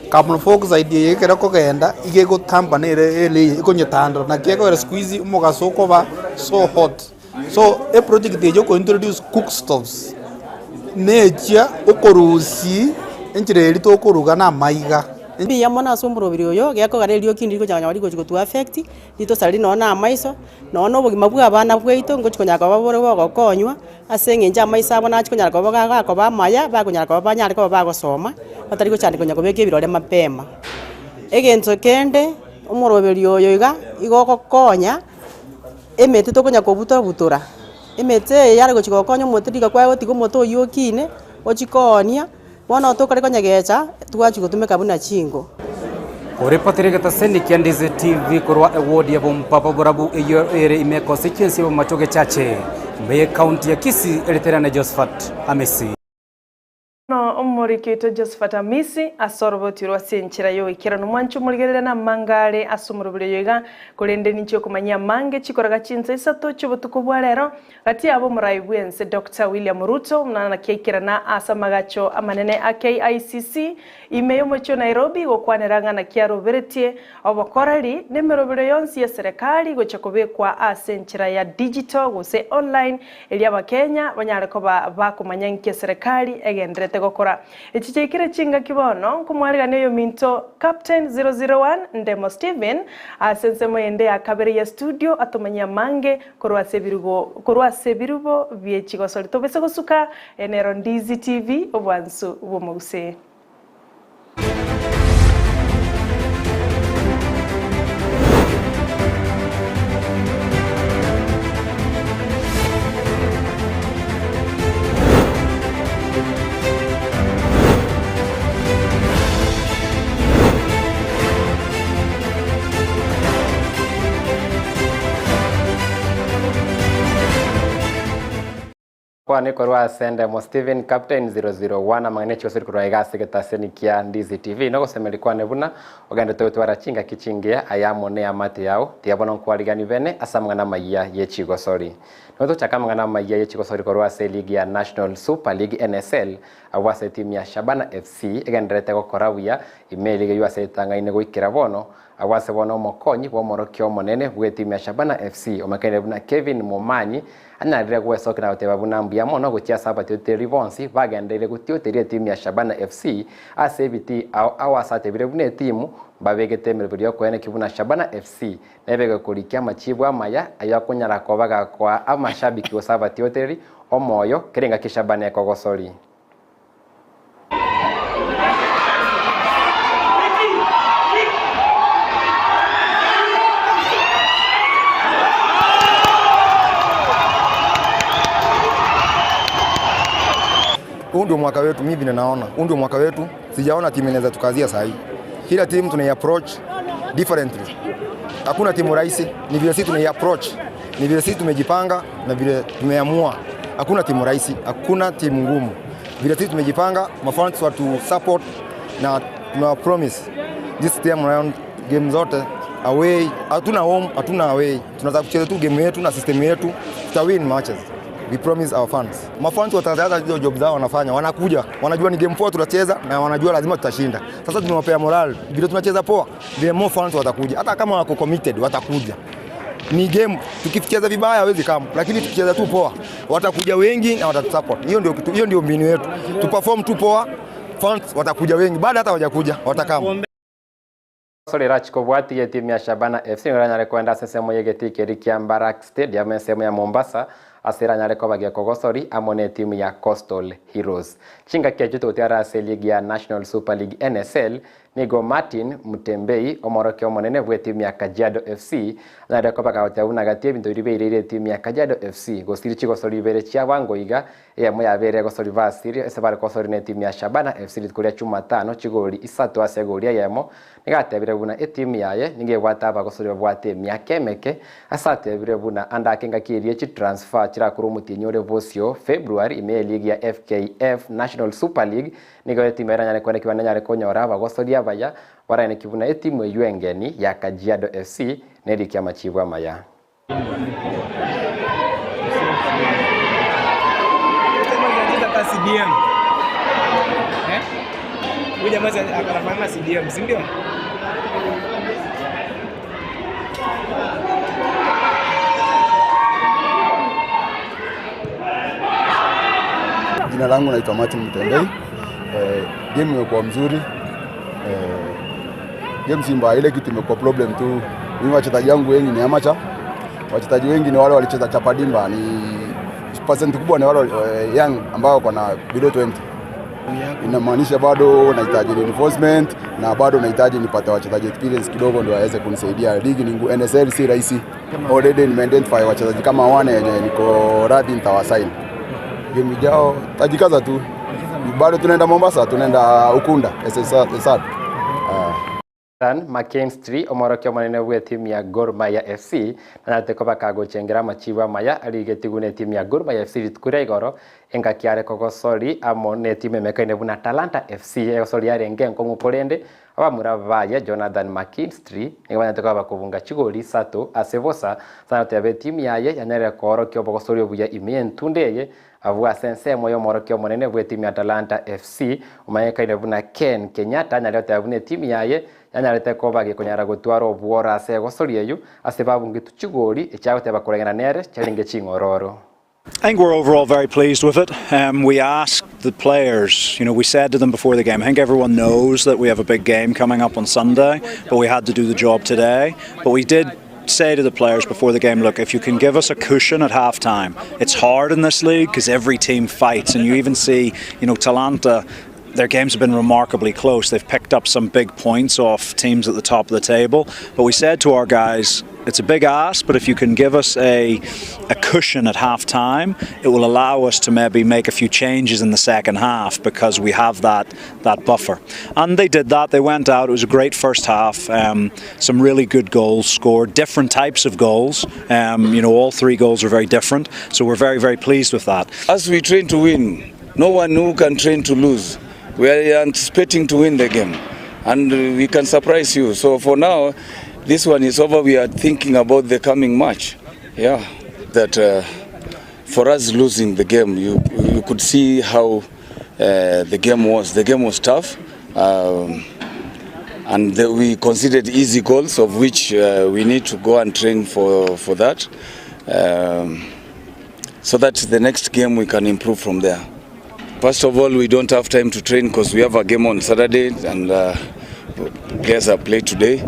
Carbon foxide eye ekero ekogenda, iga egotamba nere elayer, ekonyetandora naki ekogera siku hizi omogaso okoba so hot. So eproject eye oko introduce cook stoves, nechia okorusia enchera eria tokoruga na amaiga. Mbuya mono ase omoroberi oyo, gekogera erioki ndiri gocha konyora rigochi gotu affect, ritosareri nonye na amaiso, nonye na obogima bwa abana bwaito ngochi konyara koba bore bogokonywa, ase eng'encho amaiso abo nachi konyara koba gakoba amaya, bakonyara koba banyare koba bagosoma, batari gochandeka konya kobeka ebirore mapema. Egento kende, omoroberi oyo iga, igo ogokonya. Emete tokonya kobuta-butora, emete eye yare gochia gokonya omote riga kwaye gotiga omote oywo okine, ochie koonia, bono tokare konyegecha, twachia gotumeka buna chinko. Oripoti rigetaseni kia Ndizi TV korwa eward ya Bompapa Borabu eyio ere ime constituency ya Bomachoge Chache, ime ye county ya Kisii eriterane Josephat Amisi. Bono omoriki oito Josephat Amisi ase oroboti orwo ase enchera y'ogoikeranu mwanche omorigereria namanga are ase omoroberi oyo iga, korende ninche okomanyia amange chikoraga chinsa isato chi'obotuko bwa rero, gati yabo omorai bw'ense Doctor William Ruto buna naki aikerana ase amagacho amanene a KICC ime y'omochie o Nairobi gokwanera ng'a naki aroberetie obokoreri nemeroberio yonsi y'eserekari gochia kobekwa ase enchera ya digital gose online Erio Abakenya banyare koba bakomanya inki eserekari egendererete gokora. Echi chiaikire chingaki bono nkomwarigania oyominto Captain 001 Ndemo Stephen ase ensemo ende ya kabere ya studio atomanyie amange korwa ase ebirugo korwa ase ebirubo bie chigosori tobese gosuka eye nero Ndizi TV obwansu bw'omogusii. Kwane korwa ase endemo Stephen Captain 001 amang'ana echigosori korwa iga ase egetaseni kia Ndizi TV nogosemeria kwane buna ogenderete gotwara chingaki chingiya aye amo neamate yao tiga bono nkwarigani bene ase amang'ana amayia ye chigosori. Nigo togochaka amang'ana amayia ye chigosori korwa ase eligi ya National Super League NSL abwo ase etimu ya Shabana FC egendererete gokora buya ime eligi eyio ase etang'aine goikera bono Agwo ase bono omokonyi bw'omorokia omonene bw'etimu ya Shabana FC omoikaine buna Kevin Momanyi anyarire gwesokia na goteba buna mbuya mono gochia ase abatiotereri bonsi bagendereire gotioteria etimu ya Shabana FC ase ebitii ao ao ase atebire buna etimu mbabegete emeroberi y'okoenekia buna Shabana FC nebegwe korikia amachibu amaya ayio akonyara koba gakoa amashabiki gose abatiotereri omoyo kera engaki Shabana ekogosori. Huu ndio mwaka wetu, mimi vile naona, huu ndio mwaka wetu. Sijaona timu inaweza tukazia saa hii. Kila timu tunai approach differently. Hakuna timu rahisi, ni vile sisi tunai approach, ni vile sisi tumejipanga na vile tumeamua. Hakuna timu rahisi, hakuna timu ngumu. Vile sisi tumejipanga, mafans watu support na tuna promise this time round game zote away, hatuna home, hatuna away. Tunataka kucheza tu game yetu na system yetu, tuta win matches. We promise our fans. Mafans wataanza hizo job zao wanafanya, wanakuja, wanajua ni game poa tutacheza na wanajua lazima tutashinda. Sasa tumewapea morale, vile tunacheza poa, vile more fans watakuja. Hata kama wako committed watakuja. Ni game, tukicheza vibaya hawezi come, lakini tukicheza tu poa watakuja wengi na watatusupport. Hiyo ndio kitu, hiyo ndio mbinu yetu. Tu perform tu poa, fans watakuja wengi, baada hata hawajakuja watakam. Gosori erachie kobwatia etimu ya Shabana FC nigo eranyare koenda ase ensemo y'egetii keria kia Mbarak Stadium ensemo ya Mombasa ase eranyare koba gekogosori amo netimu ya Coastal Heroes. Chingaki echio togotiara ase eligi ya National Super League NSL Nigo Martin Mutembei, omorokia omonene bw'etimu ya Kajiado FC, anyarire koba kagoteba buna gati ebinto biria baireire etimu ya Kajiado FC gosiri chigosori ibere chia bwango iga, eyemo yabeire egosori basiri ase bare gosori netimu ya Shabana FC rituko ria Chumatano chigori isato ase egori eyemo. Nigo atebire buna etimu yaye nigo ebwate abagosori babwate emiaka emeke ase atebire buna ande ake engaki eria chitransfer chirakorwe omotienyi ore bosio February ime y'eligi ya FKF National Super League Nigo etimu eranyare koenekigwa nenyare konyora abagosori abaya, baraenekie buna etimu eyio engeni ya Kajiado FC nerikie amachibu amaya. Jina langu naitwa Martin Mtendei. Eh, game imekuwa mzuri. Eh, game si mbaya, ile kitu imekuwa problem tu. Mimi wachezaji wangu wengi ni amateur. Wachezaji wengi ni wale walicheza chapadimba, ni percent kubwa ni wale eh, young ambao wako na below 20. Inamaanisha bado nahitaji reinforcement na bado nahitaji nipate wachezaji experience kidogo ndio waweze kunisaidia. Ligi ni ngumu, NSL si rahisi. Already nimeidentify wachezaji kama wane wenye niko radhi nitawasign. Game ijao tajikaza tu, bado tunaenda Mombasa, tunaenda Ukunda SSR. Ethan McKinstry, omworokia omonene bw'etimu ya Gor Mahia FC, nanyarete koba kagochengera amachibu amaya arigetigwe n'etimu ya Gor Mahia FC rituko ria igoro, engaki are kogosori amo n'etimu emekaine buna Talanta FC egosori yarenge enkong'u korende abamura baye Jonathan McKinstry nigo banyarete koba bakobunga chigori isato ase bosa sana goteba etimu yaye yanyarire koorokia obogosori obuya ime y'entundo eye Abwo ase ensemo y'omworokia omonene bw'etimu ya Talanta FC, omanyekaine buna Ken Kenyatta anyare goteba buna etimu yaye yanyarete koba gekonyara gotwara obworo ase egosori eyio ase babungetwe chigori echiagoteba koreng'ana nere chiarenge ching'ororo. I think we're overall very pleased with it. Um, we asked the players, you know, we said to them before the game, I think everyone knows that we have a big game coming up on Sunday, but we had to do the job today. But we did say to the players before the game, look, if you can give us a cushion at half time, it's hard in this league because every team fights. And you even see, you know, Talanta their games have been remarkably close. They've picked up some big points off teams at the top of the table. But we said to our guys, it's a big ask, but if you can give us a, a cushion at half time, it will allow us to maybe make a few changes in the second half because we have that, that buffer. And they did that. They went out. It was a great first half. Um, some really good goals scored, different types of goals. Um, you know, all three goals are very different. So we're very, very pleased with that. As we train to win, no one who can train to lose. We are anticipating to win the game and we can surprise you. So for now, this one is over. We are thinking about the coming match. Yeah, that uh, for us losing the game, you, you could see how uh, the game was. The game was tough. Um, and the, we considered easy goals, of which uh, we need to go and train for, for that. Um, so that the next game we can improve from there. First of all, we don't have time to train because we have a game on Saturday and uh, players are played today.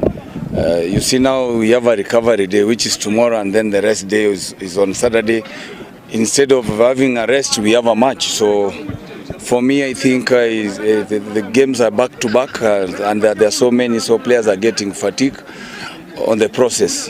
Uh, you see now we have a recovery day which is tomorrow and then the rest day is, is on Saturday. Instead of having a rest, we have a match. So for me, I think uh, is, uh, the, the games are back to back uh, and there, there are so many, so players are getting fatigue on the process.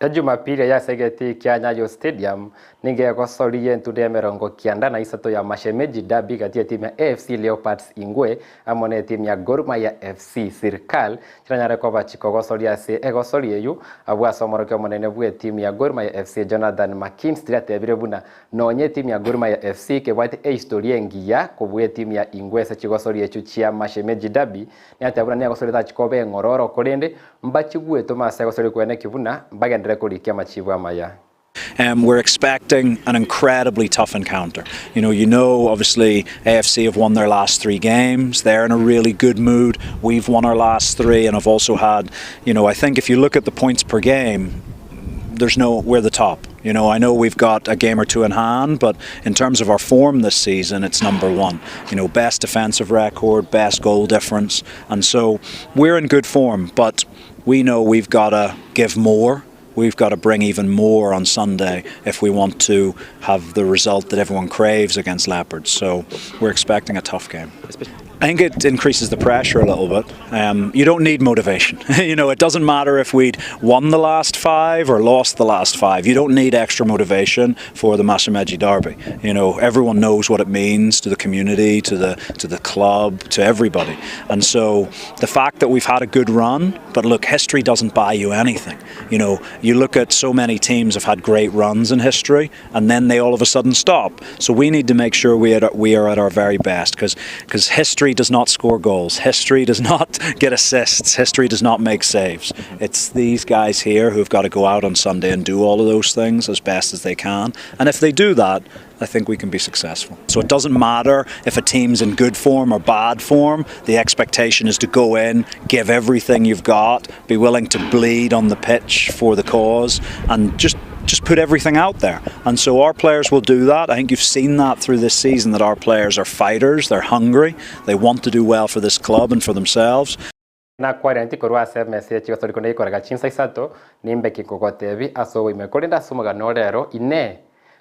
Ejumapili eye ase egetii kia Nyayo Stadium nigo egosoria entundo y'emerongo kianda na isato ya Mashemeji Derby gati y'etimu ya AFC Leopards Ingwe amo n'etimu ya Gor Mahia FC Sirkal chiranyare koba chikogosoria ase egosori eyio abwo ase omorokia omonene bw'etimu ya Gor Mahia FC Jonathan McKinstry atebire buna nonye etimu ya Gor Mahia FC kebwate ehistoria engiya kobua etimu ya Ingwe ase chigosori echio chia Mashemeji Derby niateba buna negosori etachikoba eng'ororo korende Mbachigwetwe mase gose rikweneki buna mbagenderere korikia amachibu amaya. Um, we're expecting an incredibly tough encounter. You know, you know, obviously AFC have won their last three games. They're in a really good mood. We've won our last three and have also had, you know, I think if you look at the points per game, there's no we're the top. You know, I know we've got a game or two in hand, but in terms of our form this season, it's number one. You know, best defensive record, best goal difference, and so we're in good form, but we know we've got to give more. We've got to bring even more on Sunday if we want to have the result that everyone craves against Leopards. So we're expecting a tough game. I think it increases the pressure a little bit. Um, you don't need motivation. you know, it doesn't matter if we'd won the last five or lost the last five. You don't need extra motivation for the Marshameji Derby. You know, everyone knows what it means to the community, to the to the club, to everybody. And so the fact that we've had a good run, but look, history doesn't buy you anything. You know, you look at so many teams have had great runs in history, and then they all of a sudden stop. So we need to make sure we are, we are at our very best because because history does not score goals, history does not get assists, history does not make saves. It's these guys here who've got to go out on Sunday and do all of those things as best as they can. And if they do that, I think we can be successful. So it doesn't matter if a team's in good form or bad form, the expectation is to go in, give everything you've got, be willing to bleed on the pitch for the cause, and just just put everything out there. And so our players will do that. I think you've seen that through this season that our players are fighters, they're hungry, they want to do well for this club and for themselves. Nakwaraneti korwa ase emesa ye chigosori konde gekorega chinsa isato, nimbe ki nkogotebi ase oboime. Korende ase omogano ore ero, Inee,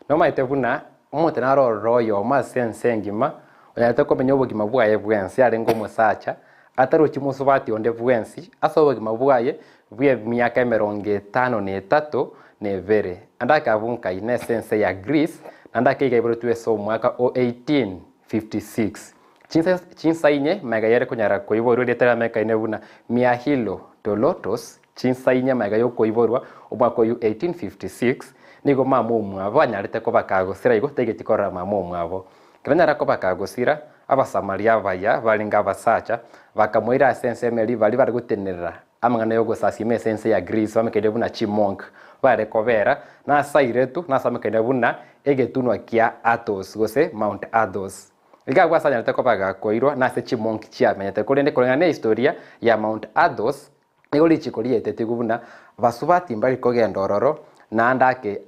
nomaete buna omonto nare ororo oyomo ase ense engima onyarete komenya obogima bwaye bwensi arenge omosacha, atarochi mosubati onde bwensi ase obogima bwaye bw'emiaka emerongo etano na etato na ebere? Ande akabua nkai nese ense ya Greece, naende akaiga aiboretwe ase omwaka o 1856. Chinsa chinsa inye magega yare konyara koiborwa erieta riamekaine buna Mihailo Tolotos, chinsa inye magega y'okoiborwa omwaka oyio 1856, nigo mama omwabo anyarete koba kagosira igo taigeti korora mama omwabo. Ekero anyara koba kagosira, Abasamaria abaya barenge abasacha bakamoira ase ensemo eria baria bare gotenerera amang'ana y'ogosasima ase ense ya Greece bamekaine buna chimonk bare kobera, na ase airetwe nase amekaine buna egetunwa kia Athos gose Mount Athos. Iga agwo ase anyarete koba gakoirwa nase chimonki chiamenyete. Korende koreng'ana nehistoria ya Mount Athos, nigo richiko riaetetigwe buna basubati mbari kogenda ororo naende ake.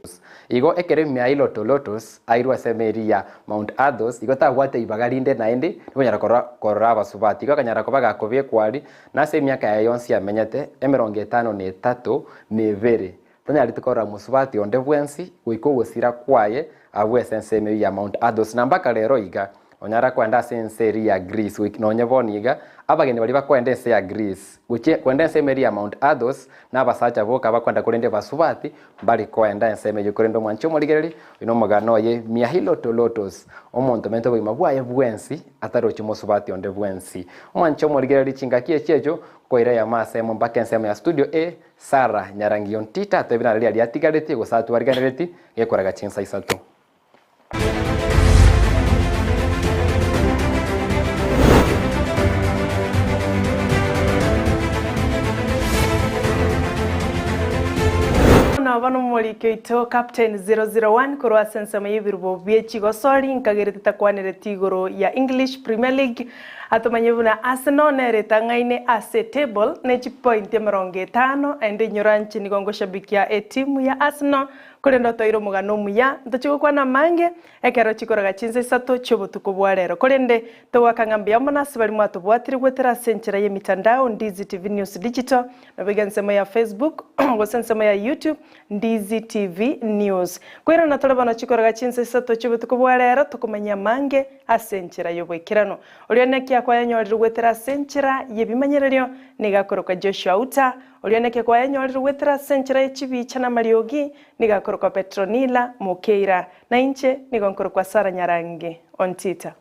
Igo ekero Mihailo Tolotos airwe ase emeri ya Mount Athos, igo tabwate ibaga rinde naende rikonyara korora korora abasubati. Igo akanyara koba gakobekwa aria, na ase emiaka yaye yonsi amenyete, emerongo etano na etato na ebere, tanyareti korora mosubati onde bwensi goika ogosira kwaye abwo ase ensemo eyio ya Mount Athos. Na mpaka rero iga, onyara koenda ase ense eria ya Greece goika nonye bono iga, abageni baria bakoenda ense ya Greece gochia koenda ensemo eria ya Mount Athos, na abasacha boka bakoenda korende basubati mbari koenda ensemo eyio. Korende omwanchi omorigereria, oyo nomogano oye Miahiloto-lotos, omonto omenyete obogima bwaye bwensi atarochi mosubati onde bwensi. Omwanchi omorigereria chingaki echi echio, nkoira eyemo ase emo mpaka ensemo ya studio A, Sarah Nyarangio Ntita atebire nare riaria atigaretie gose atwariganeretie gekoraga chinsa isato. Bono bono omoriki oito Captain 001 korwa ase ensemo y'ebirubo bie chigosori nkagerete takwanereti igoro ya English Premier League Atomanye buna Arsenal nere etang'aine ase etable ne chipointi emerongo etano, naende inyora inche nigo ngoshabikia etimu ya Arsenal, korende otoire omogano omuya, ntochie gokwana amange ekero chikoraga chinsa isato chi'obotuko bwa rero. Korende togoaka ng'a mbuya mono ase baria mwatobwatire goetera ase enchera y'emitandao Ndizi TV News Digital, naboigo ensemo ya Facebook gose ensemo ya YouTube Ndizi TV News. Koirana tore bono chikoraga chinsa isato chi'obotuko bwa rero tokomanyia amange ase enchera y'oboikeranu. Oria naki akwayanyorire goetera ase enchera y'ebimanyererio, nigo akorokwa Joshua Uta. Oria naki akwayanyorire goetera ase enchera ye chibicha na amariogi, nigo akorokwa Petronila Mokeira. Na inche nigo nkorokwa Sarah Nyarangi Ontita.